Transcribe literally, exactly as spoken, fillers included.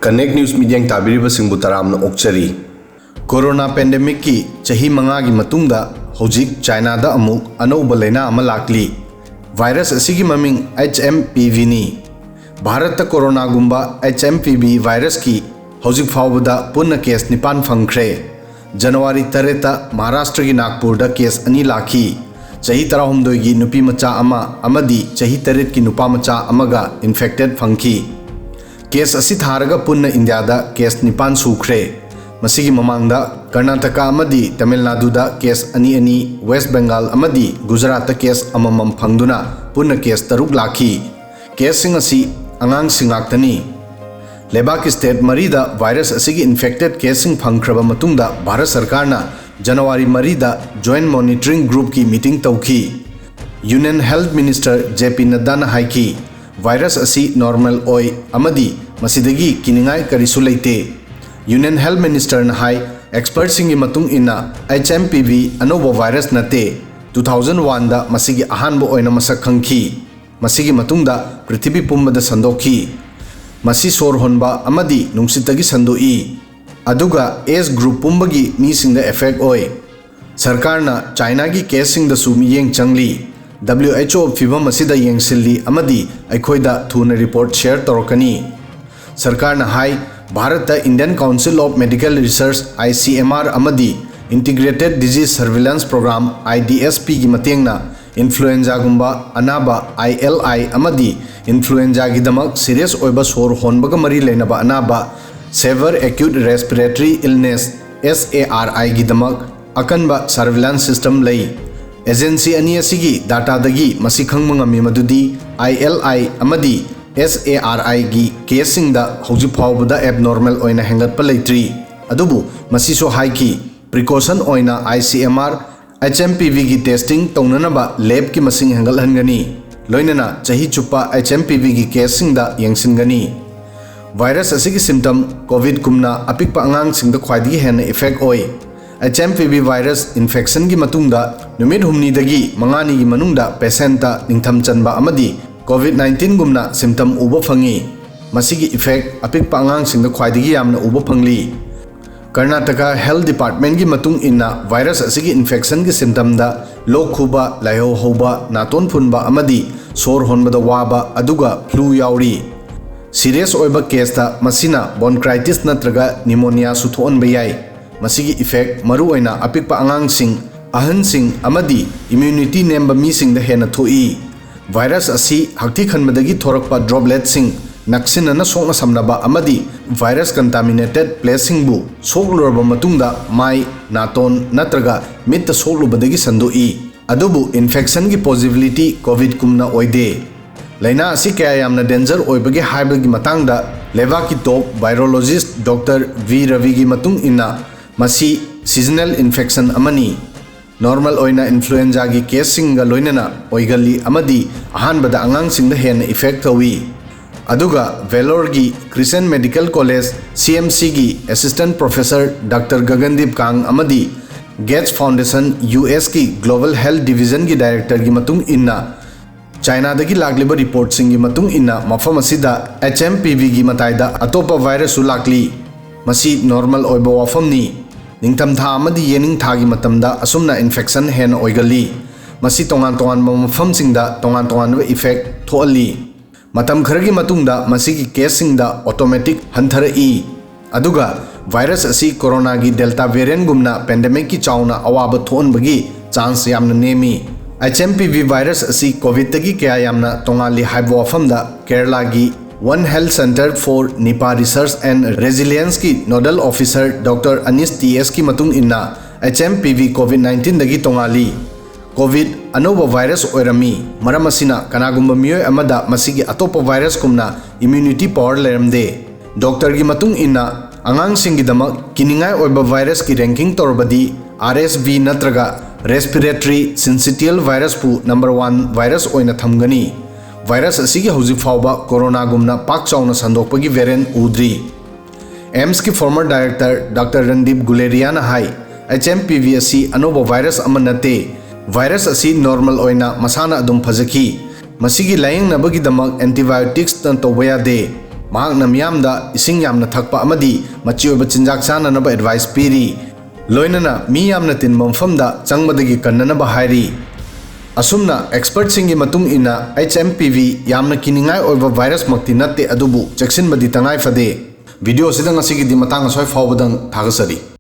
Connect News ꯃꯤꯠꯌꯦꯡ ꯇꯥꯕꯤꯔꯤꯕꯁꯤꯡꯕꯨ ꯇꯔꯥꯝꯅ ꯑꯣꯛꯆꯔꯤ꯫ Corona ꯄꯦꯟꯗꯦꯃꯤꯛꯀꯤ ꯆꯍꯤ ꯃꯉꯥꯒꯤ ꯃꯇꯨꯡꯗ ꯍꯧꯖꯤꯛ ꯆꯥꯏꯅꯥꯗ ꯑꯃꯨꯛ ꯑꯅꯧꯕ ꯂꯩꯅꯥ ꯑꯃ ꯂꯥꯛꯂꯤ꯫ ꯚꯥꯏꯔꯁ ꯑꯁꯤꯒꯤ ꯃꯃꯤꯡ H M P Vꯅꯤ꯫ ꯚꯥꯔꯠꯇ ꯀꯣꯔꯣꯅꯥꯒꯨꯝꯕ H M P V ꯚꯥꯏꯔꯁꯀꯤ ꯍꯧꯖꯤꯛ ꯐꯥꯎꯕꯗ ꯄꯨꯟꯅ ꯀꯦꯁ ꯅꯤꯄꯥꯟ ꯐꯪꯈ꯭ꯔꯦ꯫ ꯖꯅꯋꯥꯔꯤ ꯇꯔꯦꯠꯇ ꯃꯍꯥꯔꯥꯁꯇ꯭ꯔꯒꯤ ꯅꯥꯒꯄꯨꯔꯗ ꯀꯦꯁ ꯑꯅꯤ ꯂꯥꯛꯈꯤ꯫ ꯆꯍꯤ ꯇꯔꯥꯍꯨꯝꯗꯣꯏꯒꯤ ꯅꯨꯄꯤ ꯃꯆꯥ ꯑꯃ ꯑꯃꯗꯤ ꯆꯍꯤ ꯇꯔꯦꯠꯀꯤ ꯅꯨꯄꯥ ꯃꯆꯥ ꯑꯃꯒ ꯏꯟꯐꯦꯛꯇꯦꯗ ꯐꯪꯈꯤ꯫ ꯀꯦꯁ ꯑꯁꯤ ꯊꯥꯔꯒ ꯄꯨꯟꯅ ꯏꯟꯗꯤꯌꯥꯗ ꯀꯦꯁ ꯅꯤꯄꯥꯟ ꯁꯨꯈ꯭ꯔꯦ꯫ ꯃꯁꯤꯒꯤ ꯃꯃꯥꯡꯗ ꯀꯔꯅꯥꯇꯀꯥ ꯑꯃꯗꯤ ꯇꯃꯤꯜ ꯅꯥꯗꯨꯗ ꯀꯦꯁ ꯑꯅꯤ ꯑꯅꯤ, ꯋꯦꯁ ꯕꯦꯡꯒꯥꯜ ꯑꯃꯗꯤ ꯒꯨꯖꯔꯥꯠꯇ ꯀꯦꯁ ꯑꯃꯃꯝ ꯐꯪꯗꯨꯅ ꯄꯨꯟꯅ ꯀꯦꯁ ꯇꯔꯨꯛ ꯂꯥꯛꯈꯤ꯫ ꯀꯦꯁꯁꯤꯡ ꯑꯁꯤ ꯑꯉꯥꯡꯁꯤꯡ ꯉꯥꯛꯇꯅꯤ꯫ ꯂꯩꯕꯥꯛꯀꯤ ꯁ꯭ꯇꯦꯠ ꯃꯔꯤꯗ ꯚꯥꯏꯔꯁ ꯑꯁꯤꯒꯤ ꯏꯟꯐꯦꯛꯇꯦꯗ ꯀꯦꯁꯁꯤꯡ ꯐꯪꯈ꯭ꯔꯕ ꯃꯇꯨꯡꯗ ꯚꯥꯔꯠ ꯁꯔꯀꯥꯔꯅ ꯖꯅꯋꯥꯔꯤ ꯃꯔꯤꯗ ꯖꯣꯏꯟꯠ ꯃꯣꯅꯤꯇꯔꯤꯡ ꯒ꯭ꯔꯨꯞꯀꯤ ꯃꯤꯇꯤꯡ ꯇꯧꯈꯤ꯫ Union health minister J P Naddaꯅ ꯍꯥꯏꯈꯤ, ꯚꯥꯏꯔꯁ ꯑꯁꯤ ꯅꯣꯔꯃꯦꯜ ꯑꯣꯏ ꯑꯃꯗꯤ ꯃꯁꯤꯗꯒꯤ ꯀꯤꯅꯤꯡꯉꯥꯏ ꯀꯔꯤꯁꯨ ꯂꯩꯇꯦ꯫ ꯌꯨꯅꯤꯌꯟ ꯍꯦꯜꯊ ꯃꯤꯅꯤꯁꯇꯔꯅ ꯍꯥꯏ, ꯑꯦꯛꯁꯄꯔꯠꯁꯤꯡꯒꯤ ꯃꯇꯨꯡ ꯏꯟꯅ H M P V ꯑꯅꯧꯕ ꯚꯥꯏꯔꯁ ꯅꯠꯇꯦ꯫ Two thousand one ꯗ ꯃꯁꯤꯒꯤ ꯑꯍꯥꯟꯕ ꯑꯣꯏꯅ ꯃꯁꯛ ꯈꯪꯈꯤ꯫ ꯃꯁꯤꯒꯤ ꯃꯇꯨꯡꯗ ꯄ꯭ꯔꯤꯊꯤꯕꯤ ꯄꯨꯝꯕꯗ ꯁꯟꯗꯣꯛꯈꯤ꯫ ꯃꯁꯤ ꯁꯣꯔ ꯍꯣꯟꯕ ꯑꯃꯗꯤ ꯅꯨꯡꯁꯤꯠꯇꯒꯤ ꯁꯟꯗꯣꯛꯏ, ꯑꯗꯨꯒ ꯑꯦꯖ ꯒ꯭ꯔꯨꯞ ꯄꯨꯝꯕꯒꯤ ꯃꯤꯁꯤꯡꯗ ꯑꯦꯐꯦꯛ ꯑꯣꯏ꯫ ꯁꯔꯀꯥꯔꯅ ꯆꯥꯏꯅꯥꯒꯤ ꯀꯦꯁꯁꯤꯡꯗꯁꯨ ꯃꯤꯠꯌꯦꯡ ꯆꯪꯂꯤ꯫ W H O ꯐꯤꯚꯝ ꯑꯁꯤꯗ ꯌꯦꯡꯁꯤꯜꯂꯤ ꯑꯃꯗꯤ ꯑꯩꯈꯣꯏꯗ ꯊꯨꯅ ꯔꯤꯄꯣꯔꯠ ꯁꯦꯌꯔ ꯇꯧꯔꯛꯀꯅꯤ꯫ ꯁꯔꯀꯥꯔꯅ ꯍꯥꯏ, ꯚꯥꯔꯠꯇ Indian Council of Medical Research, I C M R, ꯑꯃꯗꯤ Integrated Disease Surveillance Program, I D S P ꯒꯤ ꯃꯇꯦꯡꯅ ꯏꯟꯐ꯭ꯂꯨꯑꯦꯟꯖꯥꯒꯨꯝꯕ ꯑꯅꯥꯕ, I L I, ꯑꯃꯗꯤ ꯏꯟꯐ꯭ꯂꯨꯑꯦꯟꯖꯥꯒꯤꯗꯃꯛ ꯁꯤꯔꯤꯌꯁ ꯑꯣꯏꯕ ꯁꯣꯔ ꯍꯣꯟꯕꯒ ꯃꯔꯤ ꯂꯩꯅꯕ ꯑꯅꯥꯕ, Severe Acute Respiratory Illness, S A R I, ꯒꯤꯗꯃꯛ ꯑꯀꯟꯕ ꯁꯔꯚꯤꯂꯥꯟꯁ ꯁꯤꯁꯇꯝ ꯂꯩ꯫ ꯑꯦꯖꯦꯟꯁꯤ ꯑꯅꯤ ꯑꯁꯤꯒꯤ ꯗꯥꯇꯥꯗꯒꯤ ꯃꯁꯤ ꯈꯪꯕ ꯉꯝꯃꯤ ꯃꯗꯨꯗꯤ I L I ꯑꯃꯗꯤ S A R I ꯒꯤ ꯀꯦꯁꯁꯤꯡꯗ ꯍꯧꯖꯤꯛ ꯐꯥꯎꯕꯗ ꯑꯦꯕꯅꯣꯔꯃꯦꯜ ꯑꯣꯏꯅ ꯍꯦꯟꯒꯠꯄ ꯂꯩꯇ꯭ꯔꯤ꯫ ꯑꯗꯨꯕꯨ ꯃꯁꯤꯁꯨ ꯍꯥꯏꯈꯤ, ꯄ꯭ꯔꯤꯀꯣꯁꯟ ꯑꯣꯏꯅ I C M R, H M P V ꯒꯤ ꯇꯦꯁꯇꯤꯡ ꯇꯧꯅꯅꯕ ꯂꯦꯕꯀꯤ ꯃꯁꯤꯡ ꯍꯦꯟꯒꯠꯍꯟꯒꯅꯤ, ꯂꯣꯏꯅꯅ ꯆꯍꯤ ꯆꯨꯞꯄ H M P V ꯒꯤ ꯀꯦꯁꯁꯤꯡꯗ ꯌꯦꯡꯁꯤꯟꯒꯅꯤ꯫ ꯚꯥꯏꯔꯁ ꯑꯁꯤꯒꯤ ꯁꯤꯝꯇꯝ ꯀꯣꯚꯤꯗ ꯀꯨꯝꯅ ꯑꯄꯤꯛꯄ ꯑꯉꯥꯡꯁꯤꯡꯗ ꯈ꯭ꯋꯥꯏꯗꯒꯤ ꯍꯦꯟꯅ ꯏꯐꯦꯛ ꯑꯣꯏ꯫ H M P V virus ꯏꯟꯐꯦꯛꯁꯟꯒꯤ ꯃꯇꯨꯡꯗ ꯅꯨꯃꯤꯠ ꯍꯨꯝꯅꯤꯗꯒꯤ ꯃꯉꯥꯅꯤꯒꯤ ꯃꯅꯨꯡꯗ ꯄꯦꯁꯦꯟꯇ ꯅꯤꯡꯊꯝ ꯆꯟꯕ ꯑꯃꯗꯤ ꯀꯣꯚꯤꯗ nineteen ꯒꯨꯝꯅ ꯁꯤꯝꯇꯝ ꯎꯕ ꯐꯪꯏ꯫ ꯃꯁꯤꯒꯤ ꯏꯐꯦꯛ ꯑꯄꯤꯛꯄ ꯑꯉꯥꯡꯁꯤꯡꯗ ꯈ꯭ꯋꯥꯏꯗꯒꯤ ꯌꯥꯝꯅ ꯎꯕ ꯐꯪꯂꯤ꯫ ꯀꯔꯅꯥꯇꯀꯥ ꯍꯦꯜꯊ ꯗꯤꯄꯥꯔꯠꯃꯦꯟꯒꯤ ꯃꯇꯨꯡ ꯏꯟꯅ, ꯚꯥꯏꯔꯁ ꯑꯁꯤꯒꯤ ꯏꯟꯐꯦꯛꯁꯟꯒꯤ ꯁꯤꯝꯇꯝꯗ ꯂꯣꯛ ꯈꯨꯕ, ꯂꯥꯏꯍꯧ ꯍꯧꯕ, ꯅꯥꯇꯣꯟ ꯐꯨꯟꯕ ꯑꯃꯗꯤ ꯁꯣꯔ ꯍꯣꯟꯕꯗ ꯋꯥꯕ, ꯑꯗꯨꯒ ꯐ꯭ꯂꯨ ꯌꯥꯎꯔꯤ꯫ ꯁꯤꯔꯤꯌꯁ ꯑꯣꯏꯕ ꯀꯦꯁꯇ ꯃꯁꯤꯅ ꯕꯣꯟꯀ꯭ꯔꯥꯏꯇꯤꯁ ꯅꯠꯇ꯭ꯔꯒ ꯅꯤꯃꯣꯅꯤꯌꯥꯁꯨ ꯊꯣꯛꯍꯟꯕ ꯌꯥꯏ꯫ ꯃꯁꯤꯒꯤ ꯏꯐꯦꯛ ꯃꯔꯨꯑꯣꯏꯅ ꯑꯄꯤꯛꯄ ꯑꯉꯥꯡꯁꯤꯡ, ꯑꯍꯟꯁꯤꯡ ꯑꯃꯗꯤ ꯏꯝꯌꯨꯅꯤꯇꯤ ꯅꯦꯝꯕ ꯃꯤꯁꯤꯡꯗ ꯍꯦꯟꯅ ꯊꯣꯛꯏ꯫ ꯚꯥꯏꯔꯁ ꯑꯁꯤ ꯍꯛꯊꯤ ꯈꯟꯕꯗꯒꯤ ꯊꯣꯔꯛꯄ ꯗ꯭ꯔꯣꯞꯂꯦꯠꯁꯤꯡ ꯅꯛꯁꯤꯟꯅꯅ ꯁꯣꯛꯅ ꯁꯝꯅꯕ ꯑꯃꯗꯤ ꯚꯥꯏꯔꯁ ꯀꯟꯇꯥꯃꯤꯅꯦꯇꯦꯗ ꯄ꯭ꯂꯦꯁꯁꯤꯡꯕꯨ ꯁꯣꯛꯂꯨꯔꯕ ꯃꯇꯨꯡꯗ ꯃꯥꯏ, ꯅꯥꯇꯣꯟ ꯅꯠꯇ꯭ꯔꯒ ꯃꯤꯠꯇ ꯁꯣꯛꯂꯨꯕꯗꯒꯤ ꯁꯟꯗꯣꯛꯏ꯫ ꯑꯗꯨꯕꯨ ꯏꯟꯐꯦꯛꯁꯟꯒꯤ ꯄꯣꯖꯤꯕꯤꯂꯤꯇꯤ ꯀꯣꯚꯤꯗꯀꯨꯝꯅ ꯑꯣꯏꯗꯦ꯫ ꯂꯥꯏꯅꯥ ꯑꯁꯤ ꯀꯌꯥ ꯌꯥꯝꯅ ꯗꯦꯟꯖꯔ ꯑꯣꯏꯕꯒꯦ ꯍꯥꯏꯕꯒꯤ ꯃꯇꯥꯡꯗ ꯂꯩꯕꯥꯛꯀꯤ ꯇꯣꯞ ꯚꯥꯏꯔꯣꯂꯣꯖꯤꯁ꯭ꯠ ꯗꯣꯛꯇꯔ ꯚꯤ ꯔꯕꯤꯒꯤ ꯃꯇꯨꯡ ꯏꯟꯅ, ꯃꯁꯤ ꯁꯤꯖꯅꯦꯜ ꯏꯟꯐꯦꯛꯁꯟ ꯑꯃꯅꯤ꯫ ꯅꯣꯔꯃꯦꯜ ꯑꯣꯏꯅ ꯏꯟꯐ꯭ꯂꯨꯑꯦꯟꯖꯥꯒꯤ ꯀꯦꯁꯁꯤꯡꯒ ꯂꯣꯏꯅꯅ ꯑꯣꯏꯒꯜꯂꯤ ꯑꯃꯗꯤ ꯑꯍꯥꯟꯕꯗ ꯑꯉꯥꯡꯁꯤꯡꯗ ꯍꯦꯟꯅ ꯏꯐꯦꯛ ꯇꯧꯏ꯫ ꯑꯗꯨꯒ ꯚꯦꯂꯣꯔꯒꯤ Christian medical college, C M ꯁꯤꯒꯤ assistant professor doctor Gagandeep Kang ꯑꯃꯗꯤ ꯒꯦꯠꯁ ꯐꯥꯎꯟꯗꯦꯁꯟ, ꯌꯨ ꯑꯦꯁꯀꯤ ꯒ꯭ꯂꯣꯕꯜ ꯍꯦꯜꯊ ꯗꯤꯕꯤꯖꯟꯒꯤ ꯗꯥꯏꯔꯦꯛꯇꯔꯒꯤ ꯃꯇꯨꯡ ꯏꯟꯅ, ꯆꯥꯏꯅꯥꯗꯒꯤ ꯂꯥꯛꯂꯤꯕ ꯔꯤꯄꯣꯔꯠꯁꯤꯡꯒꯤ ꯃꯇꯨꯡ ꯏꯟꯅ, ꯃꯐꯝ ꯑꯁꯤꯗ ꯑꯩꯆ ꯑꯦꯝ ꯄꯤ ꯚꯤꯒꯤ ꯃꯇꯥꯏꯗ ꯑꯇꯣꯞꯄ ꯚꯥꯏꯔꯁꯁꯨ ꯂꯥꯛꯂꯤ꯫ ꯃꯁꯤ ꯅꯣꯔꯃꯦꯜ ꯑꯣꯏꯕ ꯋꯥꯐꯝꯅꯤ꯫ ꯅꯤꯡꯊꯝꯊꯥ ꯑꯃꯗꯤ ꯌꯦꯅꯤꯡꯊꯥꯒꯤ ꯃꯇꯝꯗ ꯑꯁꯨꯝꯅ ꯏꯟꯐꯦꯛꯁꯟ ꯍꯦꯟꯅ ꯑꯣꯏꯒꯜꯂꯤ꯫ ꯃꯁꯤ ꯇꯣꯉꯥꯟ ꯇꯣꯉꯥꯟꯕ ꯃꯐꯝꯁꯤꯡꯗ ꯇꯣꯉꯥꯟ ꯇꯣꯉꯥꯟꯕ ꯏꯐꯦꯛ ꯊꯣꯛꯍꯜꯂꯤ꯫ ꯃꯇꯝ ꯈꯔꯒꯤ ꯃꯇꯨꯡꯗ ꯃꯁꯤꯒꯤ ꯀꯦꯁꯁꯤꯡꯗ ꯑꯣꯇꯣꯃꯦꯇꯤꯛ ꯍꯟꯊꯔꯛꯏ꯫ ꯑꯗꯨꯒ ꯚꯥꯏꯔꯁ ꯑꯁꯤ ꯀꯣꯔꯣꯅꯥꯒꯤ ꯗꯦꯜꯇꯥ ꯚꯦꯔꯤꯌꯟꯒꯨꯝꯅ ꯄꯦꯟꯗꯦꯃꯤꯛꯀꯤ ꯆꯥꯎꯅ ꯑꯋꯥꯕ ꯊꯣꯛꯍꯟꯕꯒꯤ ꯆꯥꯟꯁ ꯌꯥꯝꯅ ꯅꯦꯝꯃꯤ꯫ H M P V virus ꯑꯁꯤ ꯀꯣꯚꯤꯗꯇꯒꯤ ꯀꯌꯥ ꯌꯥꯝꯅ ꯇꯣꯉꯥꯜꯂꯤ ꯍꯥꯏꯕ ꯋꯥꯐꯝꯗ ꯀꯦꯔꯂꯥꯒꯤ One Health Centre for Nipah Research and Resilienceꯀꯤ nodal officer doctor Anish T ꯑꯦꯁꯀꯤ ꯃꯇꯨꯡ ꯏꯟꯅ, H M P V Covid ꯅꯥꯏꯟꯇꯤꯟꯗꯒꯤ ꯇꯣꯉꯥꯜꯂꯤ꯫ ꯀꯣꯚꯤꯗ ꯑꯅꯧꯕ ꯚꯥꯏꯔꯁ ꯑꯣꯏꯔꯝꯃꯤ, ꯃꯔꯝ ꯑꯁꯤꯅ ꯀꯅꯥꯒꯨꯝꯕ ꯃꯤꯑꯣꯏ ꯑꯃꯗ ꯃꯁꯤꯒꯤ ꯑꯇꯣꯞꯄ ꯚꯥꯏꯔꯁꯀꯨꯝꯅ ꯏꯝꯌꯨꯅꯤꯇꯤ ꯄꯥꯋꯔ ꯂꯩꯔꯝꯗꯦ꯫ ꯗꯣꯛꯇꯔꯒꯤ ꯃꯇꯨꯡ ꯏꯟꯅ, ꯑꯉꯥꯡꯁꯤꯡꯒꯤꯗꯃꯛ ꯀꯤꯅꯤꯡꯉꯥꯏ ꯑꯣꯏꯕ ꯚꯥꯏꯔꯁꯀꯤ ꯔꯦꯡꯀꯤꯡ ꯇꯧꯔꯕꯗꯤ, ꯑꯥꯔ ꯑꯦꯁ ꯚꯤ ꯅꯠꯇ꯭ꯔꯒ ꯔꯦꯁꯄꯤꯔꯦꯇꯔꯤ ꯁꯤꯟꯁꯤꯇꯤꯌꯦꯜ ꯚꯥꯏꯔꯁꯄꯨ ꯅꯝꯕꯔ ꯋꯥꯟ ꯚꯥꯏꯔꯁ ꯑꯣꯏꯅ ꯊꯝꯒꯅꯤ꯫ ꯚꯥꯏꯔꯁ ꯑꯁꯤꯒꯤ ꯍꯧꯖꯤꯛ ꯐꯥꯎꯕ ꯀꯣꯔꯣꯅꯥꯒꯨꯝꯅ ꯄꯥꯛ ꯆꯥꯎꯅ ꯁꯟꯗꯣꯛꯄꯒꯤ ꯚꯦꯔꯤꯌꯟꯠ ꯎꯗ꯭ꯔꯤ꯫ ꯑꯦꯝꯁꯀꯤ ꯐꯣꯔꯃꯔ ꯗꯥꯏꯔꯦꯛꯇꯔ ꯗꯥꯛꯇꯔ ꯔꯟꯗꯤꯞ ꯒꯨꯂꯦꯔꯤꯌꯥꯅ ꯍꯥꯏ, ꯑꯩꯆ ꯑꯦꯝ ꯄꯤ ꯚꯤ ꯑꯁꯤ ꯑꯅꯧꯕ ꯚꯥꯏꯔꯁ ꯑꯃ ꯅꯠꯇꯦ꯫ ꯚꯥꯏꯔꯁ ꯑꯁꯤ ꯅꯣꯔꯃꯦꯜ ꯑꯣꯏꯅ ꯃꯁꯥꯅ ꯑꯗꯨꯝ ꯐꯖꯈꯤ꯫ ꯃꯁꯤꯒꯤ ꯂꯥꯌꯦꯡꯅꯕꯒꯤꯗꯃꯛ ꯑꯦꯟꯇꯤꯕꯥꯏꯑꯣꯇꯤꯛꯁꯅ ꯇꯧꯕ ꯌꯥꯗꯦ꯫ ꯃꯍꯥꯛꯅ ꯃꯤꯌꯥꯝꯗ ꯏꯁꯤꯡ ꯌꯥꯝꯅ ꯊꯛꯄ ꯑꯃꯗꯤ ꯃꯆꯤ ꯑꯣꯏꯕ ꯆꯤꯟꯖꯥꯛ ꯆꯥꯅꯅꯕ ꯑꯦꯗꯚꯥꯏꯁ ꯄꯤꯔꯤ꯫ ꯂꯣꯏꯅꯅ ꯃꯤ ꯌꯥꯝꯅ ꯇꯤꯟꯕ ꯃꯐꯝꯗ ꯆꯪꯕꯗꯒꯤ ꯀꯟꯅꯅꯕ ꯍꯥꯏꯔꯤ꯫ ꯑꯁꯨꯝꯅ ꯑꯦꯛꯁꯄꯔꯠꯁꯤꯡꯒꯤ ꯃꯇꯨꯡ ꯏꯟꯅ, ꯑꯩꯆ ꯑꯦꯝ ꯄꯤ ꯚꯤ ꯌꯥꯝꯅ ꯀꯤꯅꯤꯡꯉꯥꯏ ꯑꯣꯏꯕ ꯚꯥꯏꯔꯁꯃꯛꯇꯤ ꯅꯠꯇꯦ, ꯑꯗꯨꯕꯨ ꯆꯦꯛꯁꯤꯟꯕꯗꯤ ꯇꯉꯥꯏ ꯐꯗꯦ꯫ ꯚꯤꯗꯤꯑꯣꯁꯤꯗ ꯉꯁꯤꯒꯤꯗꯤ ꯃꯇꯥꯡ ꯑꯁ꯭ꯋꯥꯏ ꯐꯥꯎꯕꯗꯪ꯫ ꯊꯥꯒꯠꯆꯔꯤ꯫